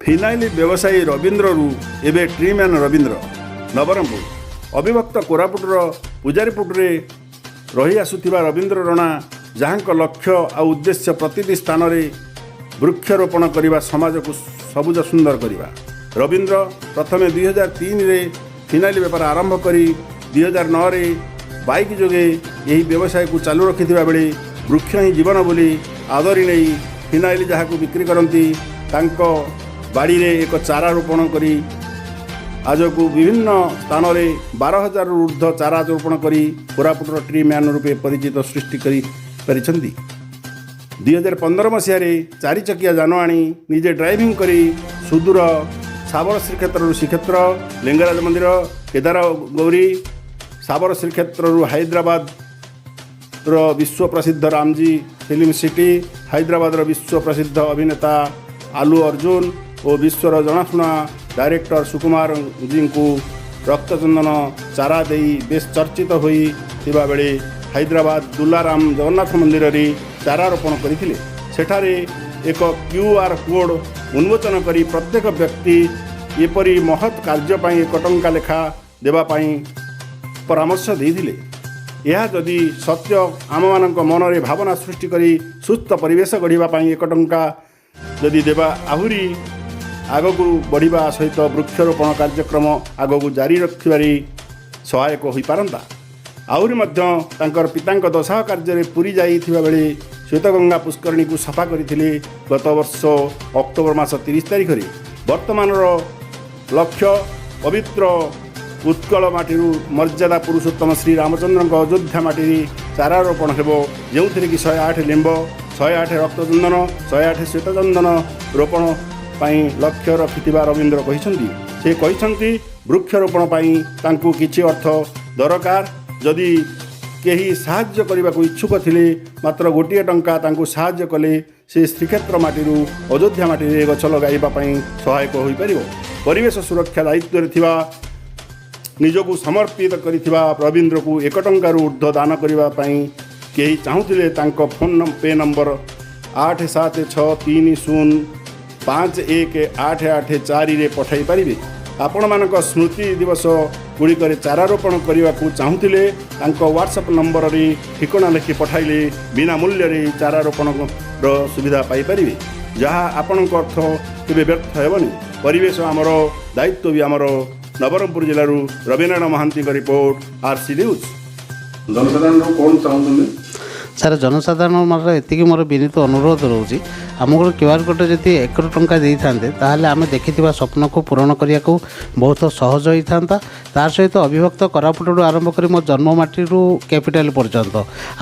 Phenyl ବ୍ୟବସାୟୀ ରବୀନ୍ଦ୍ରରୁ ଏବେ ଟ୍ରିମ୍ୟାନ୍ ରବୀନ୍ଦ୍ର। ନବରଙ୍ଗପୁର, ଅବିଭକ୍ତ କୋରାପୁଟର ପୂଜାରୀପୁଟରେ ରହି ଆସୁଥିବା ରବୀନ୍ଦ୍ର ରଣା, ଯାହାଙ୍କ ଲକ୍ଷ୍ୟ ଆଉ ଉଦ୍ଦେଶ୍ୟ ପ୍ରତିଟି ସ୍ଥାନରେ ବୃକ୍ଷରୋପଣ କରିବା, ସମାଜକୁ ସବୁଜ ସୁନ୍ଦର କରିବା। ରବୀନ୍ଦ୍ର ପ୍ରଥମେ 2003ରେ ଫିନାଇଲ ବେପାର ଆରମ୍ଭ କରି 2009ରେ ବାଇକ୍ ଯୋଗେ ଏହି ବ୍ୟବସାୟକୁ ଚାଲୁ ରଖିଥିବା ବେଳେ ବୃକ୍ଷ ହିଁ ଜୀବନ ବୋଲି ଆଦରି ନେଇ ଫିନାଇଲ ଯାହାକୁ ବିକ୍ରି କରନ୍ତି, ତାଙ୍କ ବାଡ଼ିରେ ଏକ ଚାରା ରୋପଣ କରି ଆଜକୁ ବିଭିନ୍ନ ସ୍ଥାନରେ 12,000ରୁ ଉର୍ଦ୍ଧ୍ୱ ଚାରା ରୋପଣ କରି କୋରାପୁଟର ଟ୍ରି ମ୍ୟାନ୍ ରୂପେ ପରିଚିତ ସୃଷ୍ଟି କରିପାରିଛନ୍ତି। 2015 ମସିହାରେ ଚାରିଚକିଆ ଯାନ ଆଣି ନିଜେ ଡ୍ରାଇଭିଂ କରି ସୁଦୂର ଶାବର ଶ୍ରୀକ୍ଷେତ୍ରରୁ ଶ୍ରୀକ୍ଷେତ୍ର, ଲିଙ୍ଗରାଜ ମନ୍ଦିର, କେଦାର ଗୌରୀ, ଶାବର ଶ୍ରୀକ୍ଷେତ୍ରରୁ ହାଇଦ୍ରାବାଦର ବିଶ୍ୱ ପ୍ରସିଦ୍ଧ ରାମଜୀ ଫିଲ୍ମ ସିଟି, ହାଇଦ୍ରାବାଦର ବିଶ୍ୱ ପ୍ରସିଦ୍ଧ ଅଭିନେତା ଆଲୁ ଅର୍ଜୁନ ଓ ବିଶ୍ୱର ଜଣାଶୁଣା ଡାଇରେକ୍ଟର ସୁକୁମାରଜୀଙ୍କୁ ରକ୍ତଚନ୍ଦନ ଚାରା ଦେଇ ବେଶ ଚର୍ଚ୍ଚିତ ହୋଇଥିବା ବେଳେ ହାଇଦ୍ରାବାଦ ଦୁଲାରାମ ଜଗନ୍ନାଥ ମନ୍ଦିରରେ ଚାରା ରୋପଣ କରିଥିଲେ। ସେଠାରେ ଏକ କ୍ୟୁ ଆର୍ କୋଡ଼୍ ଉନ୍ମୋଚନ କରି ପ୍ରତ୍ୟେକ ବ୍ୟକ୍ତି ଏପରି ମହତ୍ କାର୍ଯ୍ୟ ପାଇଁ 1 ଟଙ୍କା ଲେଖା ଦେବା ପାଇଁ ପରାମର୍ଶ ଦେଇଥିଲେ। ଏହା ଯଦି ସତ୍ୟ, ଆମମାନଙ୍କ ମନରେ ଭାବନା ସୃଷ୍ଟି କରି ସୁସ୍ଥ ପରିବେଶ ଗଢ଼ିବା ପାଇଁ 1 ଟଙ୍କା ଯଦି ଦେବା, ଆହୁରି ଆଗକୁ ବଢ଼ିବା ସହିତ ବୃକ୍ଷରୋପଣ କାର୍ଯ୍ୟକ୍ରମ ଆଗକୁ ଜାରି ରଖିବାରେ ସହାୟକ ହୋଇପାରନ୍ତା। ଆହୁରି ମଧ୍ୟ ତାଙ୍କର ପିତାଙ୍କ ଦଶାହ କାର୍ଯ୍ୟରେ ପୁରୀ ଯାଇଥିବା ବେଳେ ଶ୍ୱେତଗଙ୍ଗା ପୁଷ୍କରିଣୀକୁ ସଫା କରିଥିଲେ ଗତ ବର୍ଷ ଅକ୍ଟୋବର ମାସ 30 ତାରିଖରେ। ବର୍ତ୍ତମାନର ଲକ୍ଷ୍ୟ, ପବିତ୍ର ଉତ୍କଳ ମାଟିରୁ ମର୍ଯ୍ୟାଦା ପୁରୁଷୋତ୍ତମ ଶ୍ରୀରାମଚନ୍ଦ୍ରଙ୍କ ଅଯୋଧ୍ୟା ମାଟିରେ ଚାରା ରୋପଣ ହେବ, ଯେଉଁଥିରେ କି 108 ଲିମ୍ବ, 108 ରକ୍ତଚନ୍ଦନ, 108 ଶ୍ୱେତଚନ୍ଦନ ରୋପଣ ପାଇଁ ଲକ୍ଷ୍ୟ ରଖିଥିବା ରବୀନ୍ଦ୍ର କହିଛନ୍ତି। ସେ କହିଛନ୍ତି, ବୃକ୍ଷରୋପଣ ପାଇଁ ତାଙ୍କୁ କିଛି ଅର୍ଥ ଦରକାର। ଯଦି କେହି ସାହାଯ୍ୟ କରିବାକୁ ଇଚ୍ଛୁକ ଥିଲେ, ମାତ୍ର 1 ଟଙ୍କା ତାଙ୍କୁ ସାହାଯ୍ୟ କଲେ ସେ ଶ୍ରୀକ୍ଷେତ୍ର ମାଟିରୁ ଅଯୋଧ୍ୟା ମାଟିରେ ଗଛ ଲଗାଇବା ପାଇଁ ସହାୟକ ହୋଇପାରିବ। ପରିବେଶ ସୁରକ୍ଷା ଦାୟିତ୍ୱରେ ଥିବା ନିଜକୁ ସମର୍ପିତ କରିଥିବା ରବୀନ୍ଦ୍ରକୁ 1 ଟଙ୍କାରୁ ଉର୍ଦ୍ଧ୍ୱ ଦାନ କରିବା ପାଇଁ କେହି ଚାହୁଁଥିଲେ ତାଙ୍କ ଫୋନ୍ ପେ ନମ୍ବର 8763051884ରେ ପଠାଇ ପାରିବେ। ଆପଣମାନଙ୍କ ସ୍ମୃତି ଦିବସ ଗୁଡ଼ିକରେ ଚାରା ରୋପଣ କରିବାକୁ ଚାହୁଁଥିଲେ ତାଙ୍କ ହ୍ୱାଟ୍ସଆପ୍ ନମ୍ବରରେ ଠିକଣା ଲେଖି ପଠାଇଲେ ବିନା ମୂଲ୍ୟରେ ଚାରା ରୋପଣର ସୁବିଧା ପାଇପାରିବେ, ଯାହା ଆପଣଙ୍କ ଅର୍ଥ କେବେ ବ୍ୟର୍ଥ ହେବନି। ପରିବେଶ ଆମର, ଦାୟିତ୍ୱ ବି ଆମର। ନବରଙ୍ଗପୁର ଜିଲ୍ଲାରୁ ରବିନାରାୟଣ ମହାନ୍ତିଙ୍କ ରିପୋର୍ଟ, ଆର୍ ସି ନ୍ୟୁଜ୍। ଜନସାଧାରଣ କ'ଣ ଚାହୁଁଛନ୍ତି? ସାର୍, ଜନସାଧାରଣ ଏତିକି ମୋର ବିନୀତ ଅନୁରୋଧ ରହୁଛି, ଆମକୁ କ୍ୟୁ ଆର୍ କୋଡ଼୍ ଯଦି 1 ଟଙ୍କା ଦେଇଥାନ୍ତେ, ତାହେଲେ ଆମେ ଦେଖିଥିବା ସ୍ୱପ୍ନକୁ ପୂରଣ କରିବାକୁ ବହୁତ ସହଜ ହୋଇଥାନ୍ତା। ତା ସହିତ ଅବିଭକ୍ତ କୋରାପୁଟରୁ ଆରମ୍ଭ କରି ମୋ ଜନ୍ମ ମାଟିରୁ କ୍ୟାପିଟାଲ ପର୍ଯ୍ୟନ୍ତ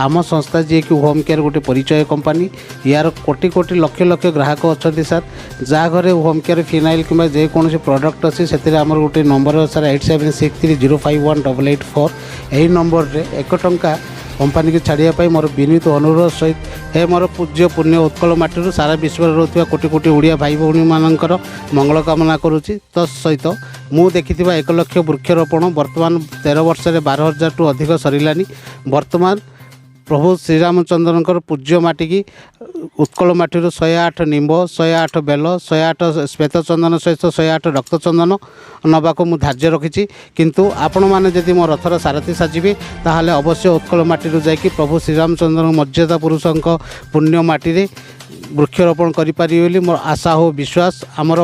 ଆମ ସଂସ୍ଥା, ଯିଏକି ହୋମ୍ କେୟାର ଗୋଟେ ପରିଚୟ କମ୍ପାନୀ, ୟାର କୋଟି କୋଟି ଲକ୍ଷ ଲକ୍ଷ ଗ୍ରାହକ ଅଛନ୍ତି ସାର୍। ଯାହା ଘରେ ହୋମ୍ କେୟାର ଫିନାଇଲ୍ କିମ୍ବା ଯେକୌଣସି ପ୍ରଡ଼କ୍ଟ ଅଛି, ସେଥିରେ ଆମର ଗୋଟେ ନମ୍ବର ସାର୍, 8763051884। ଏହି ନମ୍ବରରେ 1 ଟଙ୍କା କମ୍ପାନୀକୁ ଛାଡ଼ିବା ପାଇଁ ମୋର ବିନୀତ ଅନୁରୋଧ ସହିତ ହେ ମୋର ପୂଜ୍ୟ ପୁଣ୍ୟ ଉତ୍କଳ ମାଟିରୁ ସାରା ବିଶ୍ୱରେ ରହୁଥିବା କୋଟି କୋଟି ଓଡ଼ିଆ ଭାଇ ଭଉଣୀମାନଙ୍କର ମଙ୍ଗଳ କାମନା କରୁଛି। ତତ୍ ସହିତ ମୁଁ ଦେଖିଥିବା 1 ଲକ୍ଷ ବୃକ୍ଷରୋପଣ ବର୍ତ୍ତମାନ 13 ବର୍ଷରେ 12,000ଠୁ ଅଧିକ ସରିଲାନି। ବର୍ତ୍ତମାନ ପ୍ରଭୁ ଶ୍ରୀରାମଚନ୍ଦ୍ରଙ୍କର ପୂଜ୍ୟ ମାଟିକି ଉତ୍କଳ ମାଟିରୁ 108 ନିମ୍ବ, 108 ବେଲ, 108 ଶ୍ଵେତଚନ୍ଦନ ସହିତ 108 ରକ୍ତଚନ୍ଦନ ନେବାକୁ ମୁଁ ଧାର୍ଯ୍ୟ ରଖିଛି। କିନ୍ତୁ ଆପଣମାନେ ଯଦି ମୋ ରଥର ସାରଥୀ ସାଜିବେ, ତାହେଲେ ଅବଶ୍ୟ ଉତ୍କଳ ମାଟିରୁ ଯାଇକି ପ୍ରଭୁ ଶ୍ରୀରାମଚନ୍ଦ୍ରଙ୍କ ମର୍ଯ୍ୟାଦା ପୁରୁଷଙ୍କ ପୁଣ୍ୟ ମାଟିରେ ବୃକ୍ଷରୋପଣ କରିପାରିବେ ବୋଲି ମୋର ଆଶା ଓ ବିଶ୍ୱାସ। ଆମର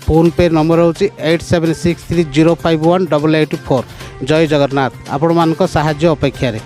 ଫୋନ୍ ପେ ନମ୍ବର ହେଉଛି 8763051884। ଜୟ ଜଗନ୍ନାଥ। ଆପଣମାନଙ୍କ ସାହାଯ୍ୟ ଅପେକ୍ଷାରେ।